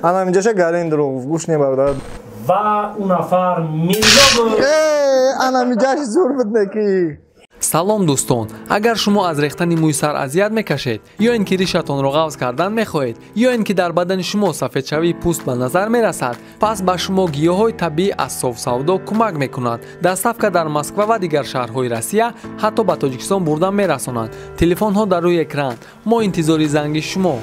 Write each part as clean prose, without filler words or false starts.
Ана инҷаша гарин дурӯғ гӯш не бародар. Ва ӯ нафар Мирзо буд. Ана миҷаш зур буд неки. Салом дӯстон, агар шумо аз рехтани мӯи сар азият мекашед, ё ин ки ришатонро ғафз кардан мехоҳед, ё ин ки дар бадани шумо сафедшавии пӯст ба назар мерасад, пас ба шумо гиёҳҳои табиӣ аз Софсавдо кӯмак мекунад. Доставка дар Москва ва дигар шаҳрҳои Россия, ҳатто ба Тоҷикистон бурда мерасонанд. Телефонҳо дар рӯи экран. Мо интизори занги шумо.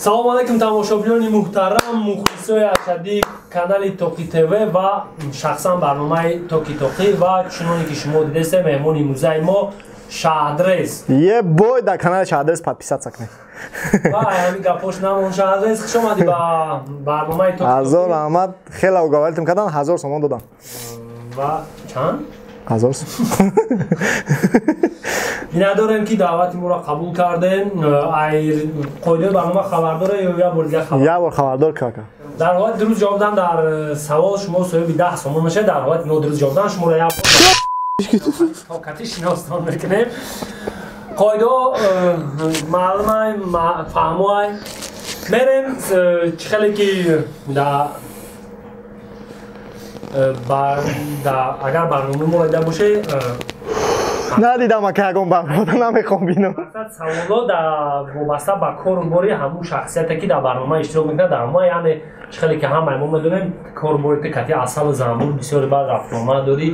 Салом алейкум тамошобинони муҳтарам, мухлисои ашаддии канали Тоқи ТВ ва шахсан барномаи Токи Тоқӣ. Ва чуноне ки шумо дидесте, меҳмони музеи мо Шаҳдрез. Е бой дар канали Шаҳдрез подписаться кунед. Ва ҳамин гапош намон. Шаҳдрез, хуш омадӣ ба барномаи Токи. Ҳазор раҳмат, хеле уговоритм кардан, 1000 сомон додам. Ва чанд? 1000 сомон. Бинандорем ки даъвати моро қабул кардем. Ай қоидаи барнома хабардоре ё як бор дигар хабар? Як бор хабардор кака. Дар ҳолати дуруст ҷавоб дан дар савол шумо соҳиби 10 сомон мешавед, дар ҳолати нодуруст ҷавоб дан шуморо як бор токати шиностон мекунем. Қоидаҳо маълумай, фаҳмоай. Мерем чӣ хеле ки агар барномаи моро дида бошед, надидам ака ягон барнома намехоҳам бинам. Саволо вобаста ба кору бори ҳамун шахсияте ки дар барнома иштирок мекунад, дар ҳама, яъне чӣ хеле ки ҳамаи мо медонем, кору бори ту кати асалу занбур бисёре баъд рафтуомад дорӣ,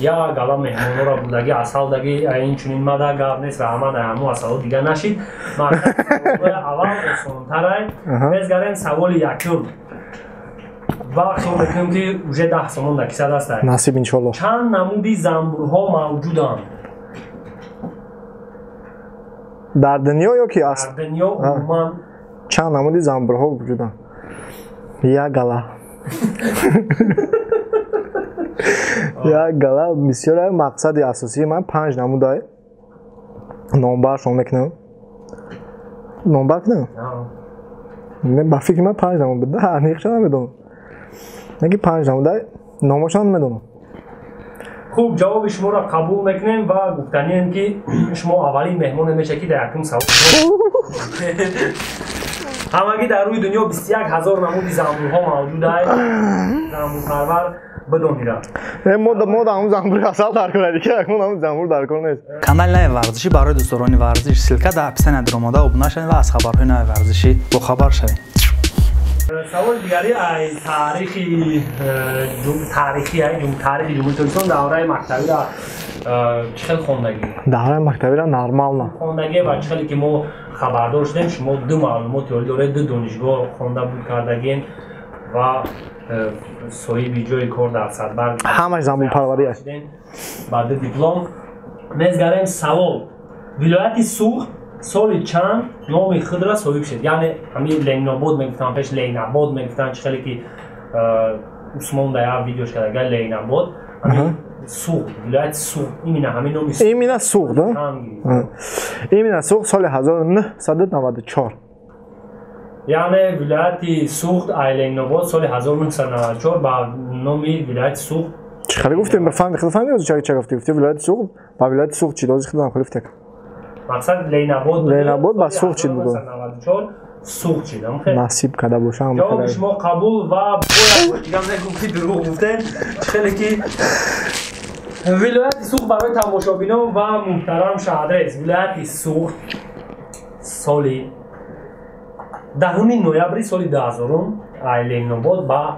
як гала меҳмонҳоро бурдагӣ, асал дагӣ, инчунин мада гап нест, раҳмат, ҳамун асало дига нашид. Аввал осонтарай. Мезгарем саволи якум. Ва хиёл мекунем ки уже 10 сомон дар киса дастай. Насиб иншолло. Чанд намуди занбурҳо мавҷуданд? Дар дунё ё ки аст? Дар дунё умуман чанд намуди занбурҳо вуҷуданд? Як гала. Як гала бисёр. Мақсади асосии ман 5 намудай. Номбаршон мекунам. Номбар кунам? Ба фикри ман 5 намуд буд. Аниқша намедонам. Неки 5 намудай, номошон намедонам. Хуб, ҷавоби шуморо қабул мекунем ва гуфтанием ки шумо аввалин меҳмоне мешавед ки дар якум савол. Ҳамагӣ дар рӯи дунё 21 000 намуди занбурҳо мавҷуданд. Занбурпарвар бидонира. Мо дар ҳамун занбури асал дар кор ки ягон ҳамун занбур дар кор нест. Канали нави варзишӣ барои дӯстдорони варзиш. Ссылка дар описания даромада обуна шавед ва аз хабарҳои нави варзишӣ бохабар шавед. Саволи дигари ай таърихи Ҷумҳурии Тоҷикистон, давраи мактабиро чӣ хел хондагӣ? Давраи мактабиро нормално хондагӣ ва чӣ хеле ки мо хабардор шудем, шумо ду маълумоти олӣ доред, ду донишгоҳ хонда буд кардагин ва соҳиби ҷои кор дар Садбарг. Ҳамаш занбурпарварӣ аст. Ба ду диплом. Мезгарем савол. Вилояти Суғд соли чанд номи худро соҳиб шуд? Яъне ҳамин Ленинобод мегуфтанд, пеш Ленинобод мегуфтанд, чӣ хеле ки Усмон дар як видеош карда Ленинобод. Ҳамин Суғд, вилояти Суғд, именно ҳамин номи Суғд. Именно Суғд, именно Суғд соли 1994. Яъне вилояти Суғд ай Ленинобод соли 1994 ба номи вилояти Суғд. Чӣ хеле гуфтем, фаҳми худ фаҳми чӣ гуфтӣ? Гуфтӣ вилояти Суғд ба вилояти Суғд чӣ дози худам хеле фтек. Мақсад Ленинобод буд. Ленинобод ба Суғд чид буд. 94 Суғд чид. Насиб карда бошам. Ҷавоби шумо қабул ва бояд дигар мегӯм ки дурӯғ гуфтем. Чӣ хеле ки вилояти Суғд барои тамошобинон ва муҳтарам Шаҳдрез, вилояти Суғд соли 10 ноябри соли 2000 ай Ленинобод ба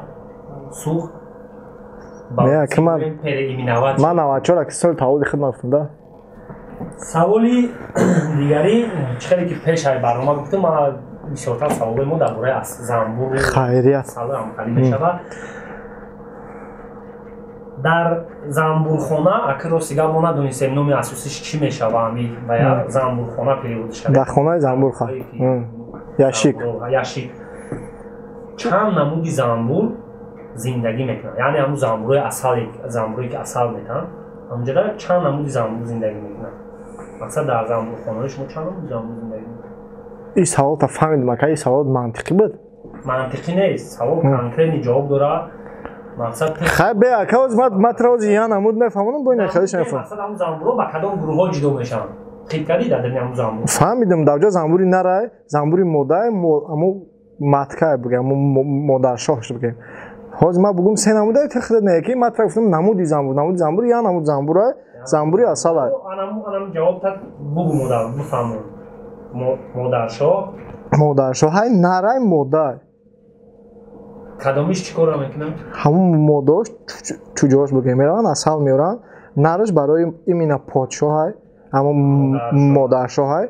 Суғд переименовать. Ман 94 ки соли таваллуди худ гуфтам да. Саволи дигари чӣ хеле ки пеш ай барнома гуфтам, ман бисёртар саволҳои мо дар бораи занбур хайрият ҳамкорӣ мешавад. Дар занбурхона акр рости гап мо надонистем номи асосиш чӣ мешава, ҳами ва я занбурхона переводиш карда. Дар хонаи занбурха. Яшик. Яшик. Чанд намуди занбур зиндагӣ мекунанд? Яъне ҳамун занбурҳои асале, занбурҳое ки асал метаҳанд, ҳамунҷода чанд намуди занбур зиндагӣ мекунанд? Мақсад дар занбурхонаҳои шумо чанд намуди занбур зиндагӣ мекунанд? Ин саволта фаҳмидам ака, ин савол мантиқӣ буд? Мантиқӣ нест, савол конкретни ҷавоб дорад. Мақсад хай бе ака, оз ман тра оз я намуд мефаҳмонам, бо ин хелеш мефаҳмам. Мақсад ҳамун занбурҳо ба кадом гурӯҳҳо ҷудо мешаванд? Хит кардӣ дар даруни ҳамун занбур? Фаҳмидам, дар ҷо занбури нарай, занбури модай, ҳамун маткай бигем, ҳамун модаршоҳш бигем. Ҳозир ман бугум се намудай, ти худат не ки ман тра гуфтам намуди занбур, намуди занбур я намуд занбурай, занбури асалай. Анам ҷавоб тат бугу модар, бифаҳмон. Модаршоҳ? Модаршоҳ ҳай нарай модай. Кадомиш чӣ корро мекунад? Ҳамун модош чуҷош бигем, мераванд асал меоранд. Нараш барои именно подшоҳай, ҳамун модаршоҳай.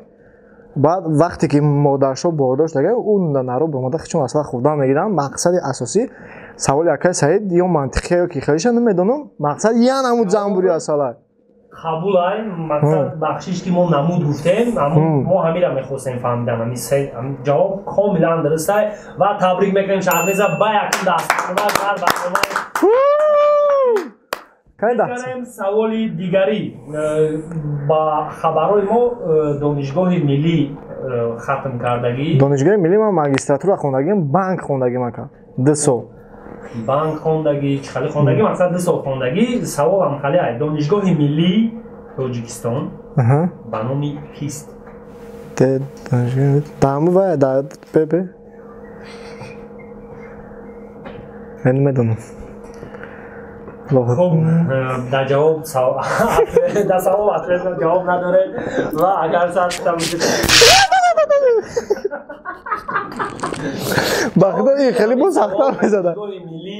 Баъд вақте ки модаршоҳ бордошт дага, ӯ наро баромада хичон асал хӯрдан мегиранд. Мақсади асосӣ саволи акай Саид ё мантиқия ё ки хелиша намедонам, мақсад я намуд занбури асалай. Қабулай, мақсад бахшиш ки мо намуд гуфтем, мо ҳамира мехостем фаҳмидан. Ҳамин се ҷавоб комилан дурустай ва табрик мекунем Шаҳреза ба якум дастмонад дар барномаи. Саволи дигарӣ ба хабарҳои мо донишгоҳи миллӣ хатм кардагӣ. Донишгоҳи миллӣ ман магистратура хондагим, банк хондагим ака, 2 сол. Банк хондагӣ, чӣ хали хондагӣ? Мақсад 2 сол хондагӣ. Саволам хали ай, донишгоҳи миллии Тоҷикистон ба номи кист? Даҳаму вай да ПП? Ман намедонам. Хуб, дар ҷавоб дар савол ответ ҷавоб надоред ва агар сар ба худо ин хеле боз сахттар мезадад. Донишгоҳи миллӣ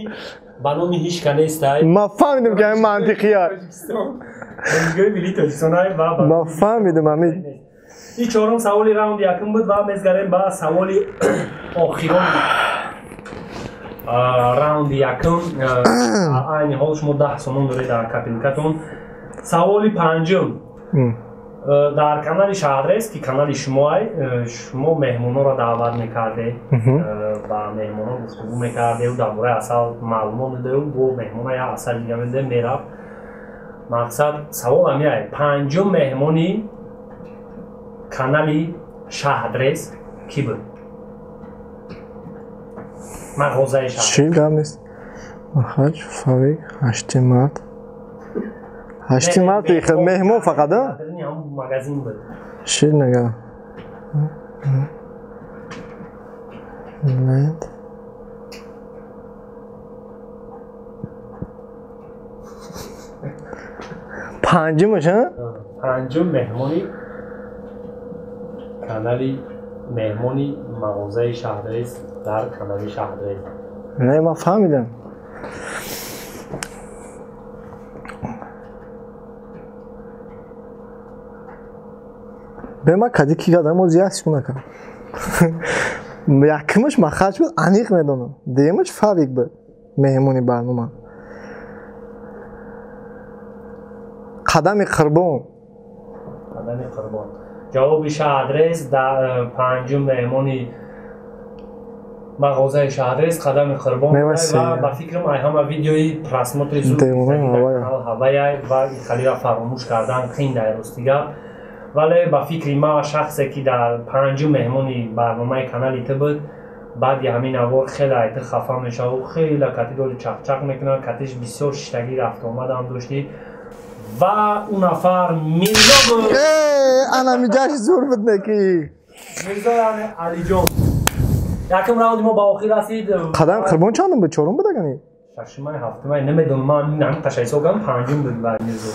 ба номи ҳеҷ ка нестай. Ман фаҳмидам ки ҳамин мантиқия. Донишгоҳи миллии Тоҷикистон ва ман фаҳмидам ҳамин. Ин чорум саволи раунди якум буд ва мезгарем ба саволи охирон раунди якум. Айни ҳол шумо 10 сомон доред дар капилкатон. Саволи панҷум. Дар канали Шаҳрез, ки канали шумоай, шумо меҳмонҳоро даъват мекардед, ба меҳмонҳо гуфтугӯ мекардеду дар бораи асал маълумот медодеду бо меҳмона як асал дига медодем, мерафт. Мақсад савол ҳамиай, панҷум меҳмони канали Шаҳрез кӣ буд? Мағозаи Шаҳрез. Чӣ гап нест? Махаҷ, Фавик, 8 март. 8 март меҳмон фақат, а? Магазин буд. Шир нага. Лед. Панҷумаш, а? Панҷум меҳмони канали меҳмони мағозаи Шаҳрез дар канали Шаҳрез. Не, ман фаҳмидам. Бе ман кади ки кардам, оз як секунд накардам. Якумаш Махаҷ буд, аниқ медонам. Дуюмаш Фавик буд, меҳмони барнома. Қадами Қурбон. Қадами Қурбон. Ҷавоби Шаҳрез дар панҷум меҳмони мағозаи Шаҳрез Қадами Қурбон ва ба фикрам ай ҳама видеои просмотри зуд ҳаваяй ва халира фаромӯш кардан қин дар рости гап. Вале ба фикри ма шахсе ки дар панҷум меҳмони барномаи канали ту буд, баъди ҳамин авор хеле ай ту хафа мешаву хеле кати доли чақчақ мекунад, катиш бисёр шиштагӣ рафтуомадам доштӣ ва ӯ нафар Мирзо буд. Ана миҷаш зур буд неки. Мирзо яъне Алиҷон. Якум раунди мо ба охир расид. Қадам Қурбон чандум буд? Чорум буд агани? Шашумай, ҳафтумай, намедонам, ман ҳамин қаша ҳисоб кардам, панҷум буд ба Мирзо.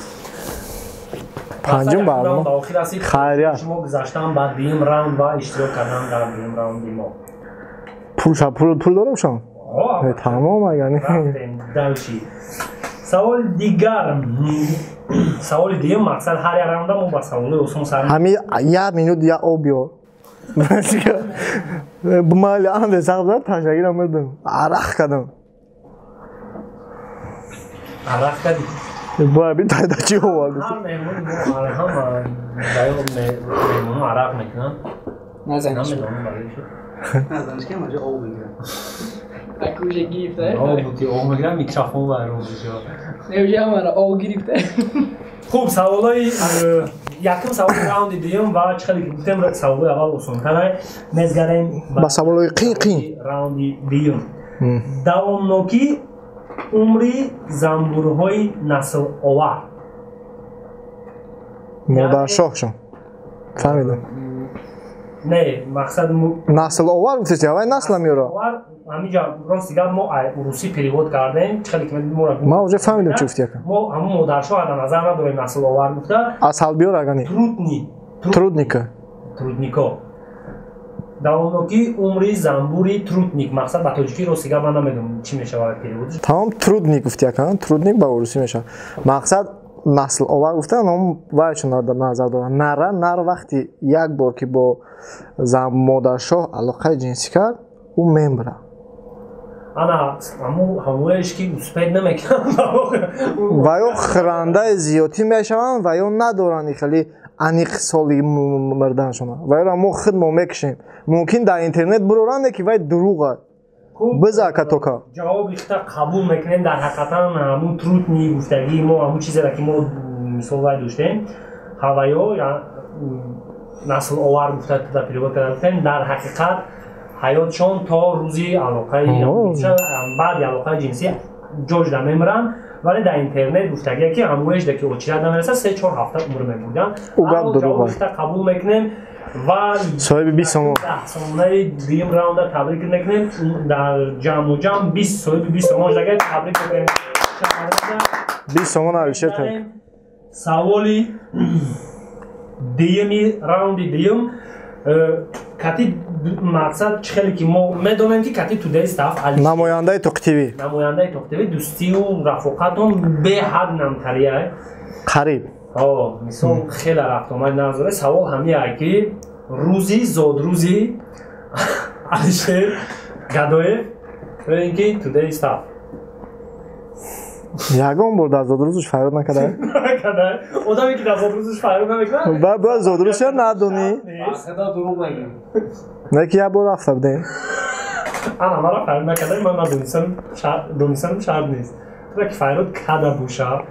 Панҷум барнома ба охир расид. Хайрият. Шумо гузаштан ба дуюм раунд ва иштирок кардан дар дуюм раунди мо. Пул дорам шумо? Тамом агани. Рафтем дальше. Саволи дигар. Саволи дуюм мақсад ҳар як раунда мо ба саволҳои осон сар. Ҳами як минут як об ё. Бумали анде сахт зад, ташагира мурдам. Арақ кардам. Арақ кардӣ? Бояд би тайда чӣ овард? Ҳар меҳмони мо ҳама меҳмоно арақ мекунанд. Намедонам барои чӣ. Назаниш ки ҳамаҷо об мегирад. Акуже гирифта. Об бути об мегирад, микрофон вайрон мешавад. Не, уже ҳамаро об гирифта. Хуб, саволҳои якум саволи раунди дуюм ва чӣ хеле ки гуфтем саволҳои аввал осонтарай. Мезгарем ба саволҳои қин қин. Раунди дуюм. Давомнокии умри занбурҳои насловар. Модаршоҳшон. Фаҳмидам. Не, мақсад насловар гуфтеси, авай насла меёра. Ҳамиҷа рости гап мо урусӣ перевод кардем, чӣ хеле ки моро Ман уже фаҳмидам чӣ гуфти яка. Мо ҳамун модаршоҳ дар назар надорем насловар гуфта. Асал биёр агани. Трутни. Трудника. Труднико. Давомнокии умри занбури трутник. Мақсад ба тоҷикӣ рости гап ман намедонам чӣ мешавад перевод. Тамом трудник гуфти яка, трудник ба урусӣ мешавад. Мақсад насловар гуфта ном вайшон дар назар дорад. Нара нар вақти як бор ки бо модаршоҳ алоқаи ҷинсӣ кард, ӯ мембра. Ана ҳамоеш ки успед намекунанд. Ва ё хӯрандаи зиёдтӣ мешаванд, ва ё надоранд хеле аниқ соли мурданшона. Ва ёро мо худ мо мекушем. Мумкин дар интернет буроранд, ки вай дурӯғ аст. Биза катока. Ҷавоби хита қабул мекунем. Дар ҳақиқатан ҳамун трутни гуфтагии мо, ҳамун чизеро ки мо мисол вай доштем, ҳаваё насловар гуфта дар перевод карда гуфтем, дар ҳақиқат ҳаётшон то рӯзи алоқаи баъди алоқаи ҷинсӣ ҷоҷда мемиранд, вале дар интернет гуфтагие ки ҳамоеш да ки очират намерасад, 3-4 ҳафта умр мебурданд. Ҷавоби хита қабул мекунем ва соҳиби 20 сомон 10 сомонаи дуюм раунда табрик мекунем. Дар ҷамъу ҷамъ 20 соҳиби 20 сомон шудага, табрик мекунем. 20 сомон Алишер табрик. Саволи дуюми раунди дуюм кати мақсад чӣ хеле ки мо медонем ки кати Today Staff намояндаи Тоқ ТВ, намояндаи Тоқ ТВ дӯстию рафоқатон беҳад намтария. Қариб. Мисол хеле рафтомад назоре. Савол ҳамия ки рӯзи зодрӯзи Алишер Гадоев ё ин ки Today Staff? Ягон бор дар зодрӯзаш фарёд накарда. Накарда. Одаме ки дар зодрӯзаш фарёд намекунад. Ба бояд зодрӯзша надонӣ. Не ки як бор рафта будем. Ана мара фарёд накарда, ман надонистам, донистам шарт нест. Тура ки фарёд када боша.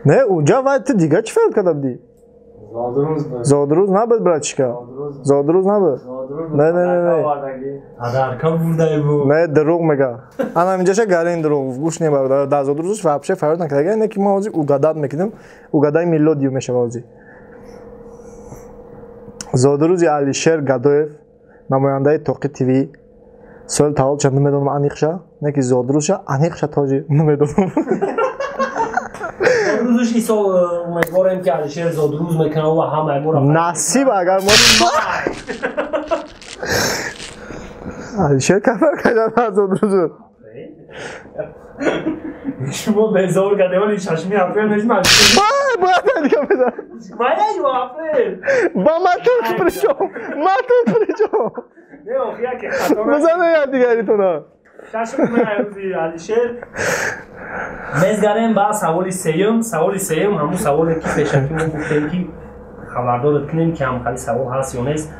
Не, уҷа вай ту дига чӣ фарёд карда будӣ? Зодрӯз набуд, братчика. Зодрӯз набуд. Не, не, не, не. Адарка бурдай бу. Не, дурӯғ мега. Ана инҷаша гарин дурӯғ. Гӯш не бародар. Дар зодрӯзаш вообще фарёд накарда. Не ки мо ҳозир угадать мекунем. Угадай мелодию мешава ҳозир. Зодрӯзи Алишер Гадоев, намояндаи Тоқи ТВ. Соли таваллудша намедонам аниқша, не ки зодрӯзша аниқша тоҷи намедонам. Зодрӯзаш ин сол умедворем ки Алишер зодрӯз мекунад ва ҳамаи моро насиб агар мо Алишер кафар кардан аз зодрӯзу. Шумо безор кардем, оли 6 апрел мешма. Бояд дига безор. Мая ю апрел. Ба матук причём? Матук причём? Не, охи яке хато. Бизане як дигаритона. 6 май рӯзи Алишер. Мезгарем ба саволи сеюм. Саволи сеюм ҳамун саволе ки пешакӣ мо гуфтем ки хабардорат кунем ки ҳамхали савол ҳаст ё нест,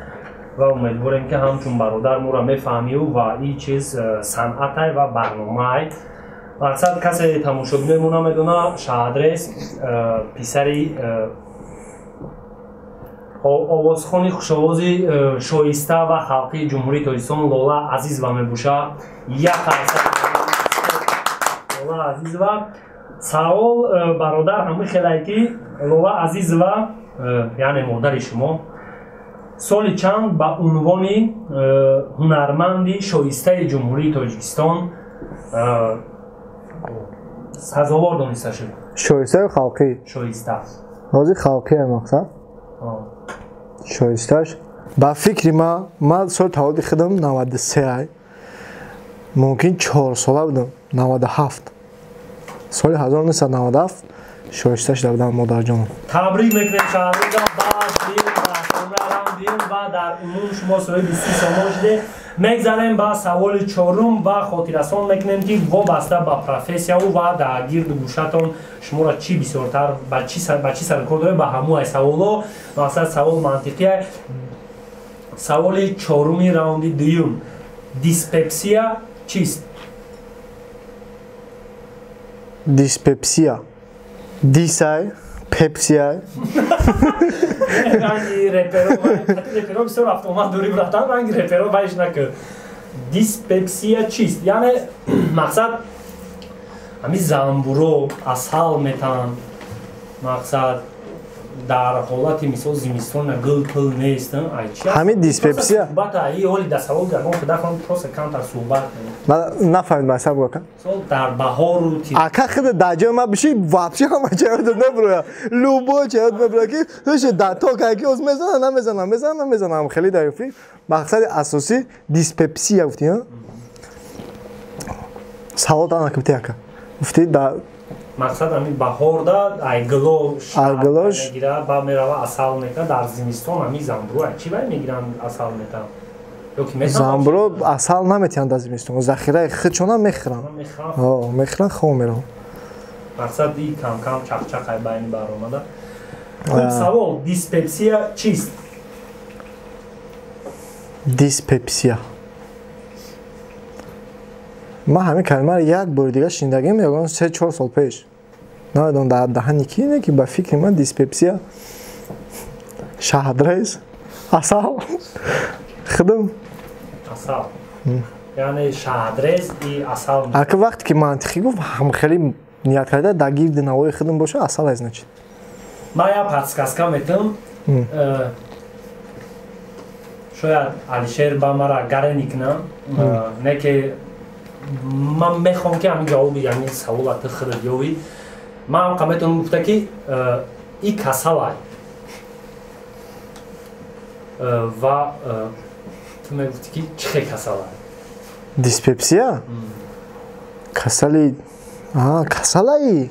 ва умедворем ки ҳамчун бародар моро мефаҳмию ва ин чиз санъатай ва барномаай. Мақсад касе тамошобинои мо намедона, Шаҳадрес писари овозхони хушовози шоиста ва халқии Ҷумҳурии Тоҷикистон Лола Азизова мебошад. Як Лола Азизова. Савол, бародар, ҳамин хелае ки Лола Азизова, яъне модари шумо, соли чанд ба унвони ҳунарманди шоистаи Ҷумҳурии Тоҷикистон сазовор дониста шуд? Шоистаи халқӣ? Шоиста. Ҳозир халқие мақсад. Шоисташ ба фикри ман, ман соли таваллуди худам 93 ай, мумкин 4 сола будам, 97, соли 1997 шоиста шуда будам модарҷонам. Табрик мекунем Шаҳрӯза ба дим ва дар умум шумо соҳиби 30 сомон шудед. Мегзарем ба саволи чорум ва хотиррасон мекунем ки вобаста ба профессияу ва дар гирду гӯшатон шуморо чӣ бисёртар ба чӣ сарукор дорем, ба ҳамои саволо. Мақсад савол мантиқия. Саволи чоруми раунди дуюм: диспепсия чист? Диспепсия дисай пепсия. Ранги реперо бисёр автомат дорӣ, братан, ранги реперо вайш накун. Диспепсия чист? Яъне мақсад ҳами занбуро асал метаҳанд, мақсад Дар ҳолати мисол зимистон гул пул нест, ай чи? Ҳамин диспепсия. Суҳбат ай ҳоли да савол гардон худа хон просто камтар суҳбат. Нафаҳмид ман сабр кун. Сол дар баҳору ака худ дар ҷои ман биши вообще ҳама ҷои наброя. Любой ҷои наброя ки ҳеше дар то ки оз мезана намезана мезана намезана хеле даёфи. Мақсади асосӣ диспепсия гуфтӣ, ҳа? Савол ана кибти ака. Гуфтӣ да мақсад ҳамин баҳорда айгилош мегирад, ба мерава асал мекунад, дар зимистон ҳамин замбуро ай чӣ бай мегиранд асал метаҳанд? Замбуро асал наметиҳанд дар зимистон, захираи худшона мехӯранд. Мехӯранд, хоб мераванд. Мақсад и кам-кам чақчақ ай байни баромада. Хуб, савол, диспепсия чист? Диспепсия. Ман ҳамин калимаро як бори дига шунидагим, ягон 3-4 сол пеш. Намедонам дар даҳани ки не, ки ба фикри ман диспепсия шаҳдрез, асал, худам. Асал. Яъне шаҳдрез и асал. Ака вақте ки мантиқӣ гуфт, ҳам хеле ният карда дар гирди навои худам боша, асал аз значит. Ман як подсказка метам. Шояд Алишер ба мара гарени кунам, не ки ман мехоҳам ки ҳамин ҷавоби ҳамин савола ту худат ёвӣ. Ман ҳам метавонам гуфта ки и касалай ва ту мегуфтӣ ки чӣ хел касалай? Диспепсия? Касали касалаи?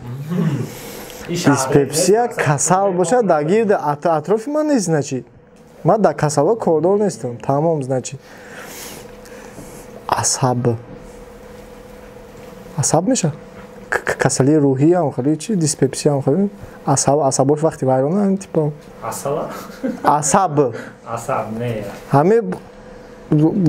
Диспепсия касал бошад дар гирди атрофи ман нест, значит. Ман дар касало кордор нестам, тамом, значит. Асаб. Асаб меша? Касалии рӯҳӣ ҳам хеле чи диспепсия ҳам хеле асаб, асабош вақти вайрона типа. Асала? Асаб. Асаб не. Ҳаме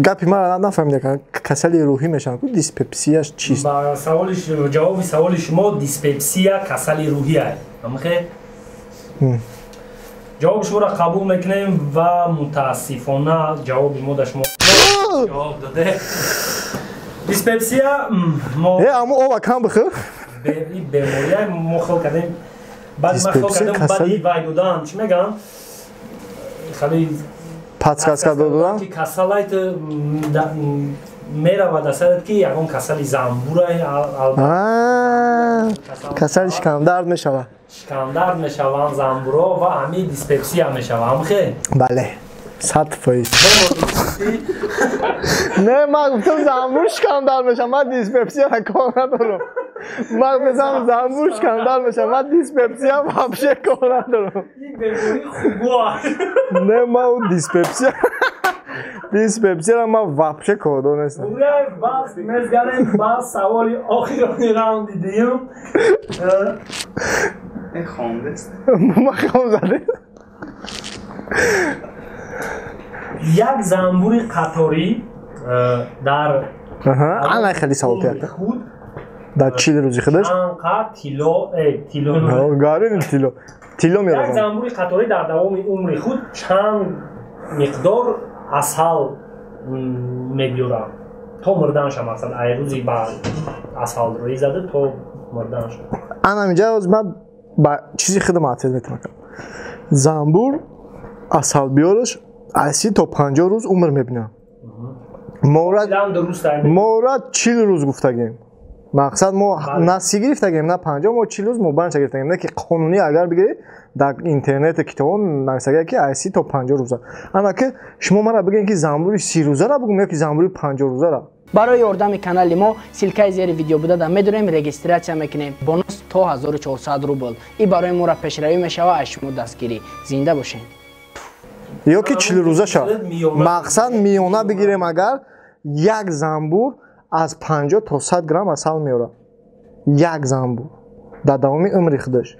гапи мара нафаҳмида, касалии рӯҳӣ мешаванд. Ку диспепсияш чист? Ба саволи ҷавоби саволи шумо диспепсия касали рӯҳӣ аст. Ҳамхе? Ҷавоби шуморо қабул мекунем ва мутаассифона ҷавоби мо да шумо ҷавоб доде. Диспепсия мо аммо ова кам бихӯр. Бемория мо хел кардем. Баъд ма хел кардем, баъди вай додан, чӣ мегӯям? Хеле подсказка додан ки касалайт меравад асарат ки ягон касали замбура касали шикамдард мешавад. Шикамдард мешаванд замбуро ва ҳамин диспепсия мешавад. Ҳамхе? Бале. 100%. Не, ман гуфтам замбур шикамдард мешавад, ман диспепсияро кор надорам. Ман гуфтам замбур шикамдард мешавад, ман диспепсия вообще кор надорам. Ин бемории хубо. Не, ман диспепсия диспепсияро ман вообще кордор нестам. Бас мезганем ба саволи охирони раунди дуюм. Хомдест. Ман хом задем. Як замбури қаторӣ дар ана хеле савол тиякта. Дар чил рӯзи худаш чанд қад тилло тилло гарин тилло тилло меорад. Як замбури қаторӣ дар давоми умри худ чанд миқдор асал мебиёрад то мурданша, мақсад ай рӯзи ба асал рӯй зада то мурданша. Ана инҷа ман ба чизи худам ответ метавонам. Замбур асал биёраш аз 30 то 50 рӯз умр мебинад. Мора 40 рӯз гуфтагем. Мақсад мо на 30 гирифтагем, на 50, мо 40 рӯз мобайнша гирифтагем. Не ки қонунӣ агар бигиред, дар интернет китобҳо нависагия ки аз 30 то 50 рӯза. Ана ки шумо мара бигӯед ки замбури 30 рӯзара бигӯм ё ки замбури 50 рӯзара? Барои ёрдами канали мо ссилкаи зери видео буда медорем, регистратсия мекунем. Бонус то 1400 рубл. И барои моро пешравӣ мешава аз шумо дастгирӣ. Зинда бошед. Ё ки 40 рӯза шав. Мақсад миёна бигирем, агар як замбур аз 50 то 100 грамм асал меорад. Як замбур дар давоми умри худаш.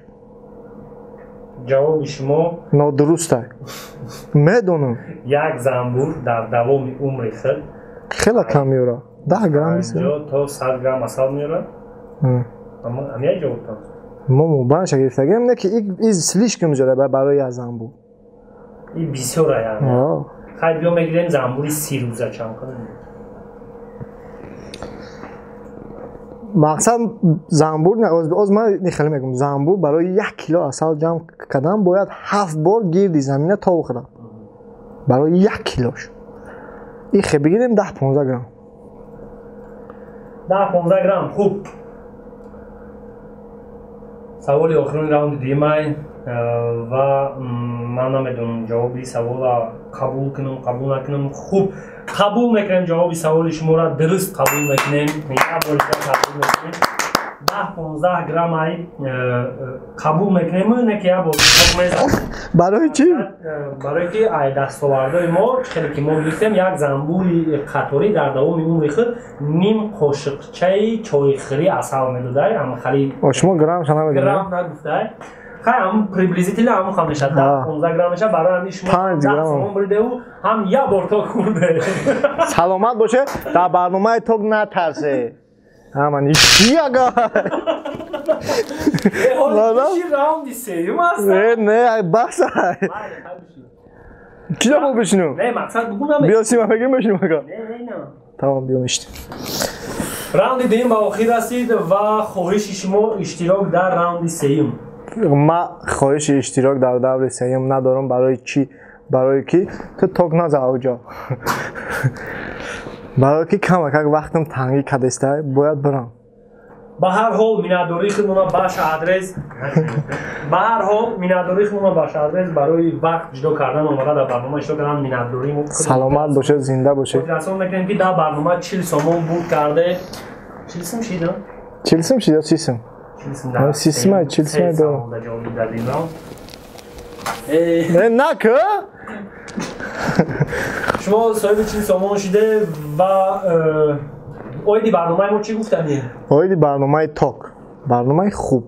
Ҷавоби шумо нодуруст аст. Медонам. Як замбур дар давоми умри худ хеле кам меорад. 10 грамм 50 то 100 грамм асал меорад. Ҳамин ҷавоб. Мо мобайнша гирифтагем, не ки и слишком зиёд барои як замбур. И бисёр яъне. Хай биё мегирем замбури 30 рӯза чанд кунем. Мақсад занбур, оз ман хеле мегӯм, занбур барои 1 кило асал ҷамъ кардан бояд 7 бор гирди замина тов хӯрад. Барои 1 килош. Ихе бигирем 10-15 грамм. 10-15 грамм, хуб. Саволи охирини раунди дуюмай ва ман намедонам ҷавоби савола қабул кунам, қабул накунам. Хуб, қабул мекунем ҷавоби саволи шуморо, дуруст қабул мекунем. Як бор дигар қабул мекунем. 10-15 граммай қабул мекунем, не ки як бор мезанем. Барои чӣ? Барои ки ай дастовардои мо, хеле ки мо гирифтем, як занбури қаторӣ дар давоми умри худ ним қошиқчаи чойхӯрӣ асал медодай. Ам хали шумо грамм ша намедонед? Грамм нагуфтай. Хай, ҳам приблизительно ҳамон хам мешавад, 10-15 грамм мешавад. Барои ҳамин шумо 10 сомон буридеву ҳам як бор ток хӯрде. Саломат боше, дар барномаи ток натарсе. Ҳаман чӣ ага? Раунди сеюм аст. Не, не, бас. Чӣ бо бишинум? Не, мақсад бугу наме. Биё сима бигирем бишинум ага. Не, не, не. Тамом, биё мешинем. Раунди дуюм ба охир расид ва хоҳиши шумо иштирок дар раунди сеюм. Ма хоҳиши иштирок дар даври сеюм надорам. Барои чӣ? Барои ки ту ток наза оҷо. Барои ки камакак вақтам тангӣ кадестай, бояд бирам. Ба ҳар ҳол миннатдории худмона ба Шаҳадрез, ба ҳар ҳол миннатдории худмона ба Шаҳадрез барои вақт ҷудо кардан омада дар барнома иштирок кардан миннатдории мо. Саломат бошед, зинда бошед. Хотиррасон мекунем, ки дар барнома 40 сомон бурд карде. 40 сум шида? 40 сум шида, 30 сум. 30 сум, 40 сум до. Не, нака. Шумо соҳиби 40 сомон шиде ва оиди барномаи мо чӣ гуфтанӣ? Оиди барномаи ток. Барномаи хуб.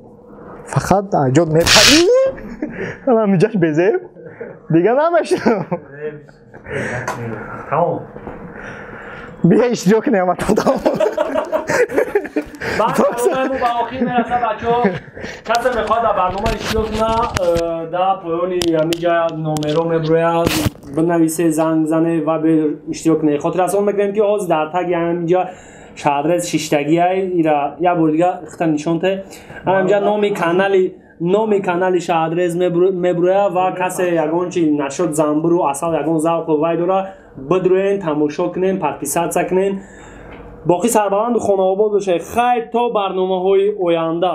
Фақат аҷод мепарӣ. Ҳама миҷаш безеб. Дига намешинам. Тамом. Бия иштирок кунем, тамом. Барномаи мо ба охир мерасад, бачаҳо. Касе мехоҳад дар барнома иштирок кунад, дар поёни ҳамиҷа номеро мебирояд, бинависе, занг бизане ва иштирок кунед. Хотиррасон мекунем, ки ҳозир дар таги ҳамиҷа Шаҳадрез шиштагиай, ира як бор дига хита нишон те. Ҳамиҷа номи канали Шаҳадрез мебирояд ва касе ягон чи нашуд занбуру асал ягон завқу вай дора, бидроен, тамошо кунен, подписаться кунен. Боқӣ сарбаланду хонаобод бошед. Хайр, то барномаҳои оянда.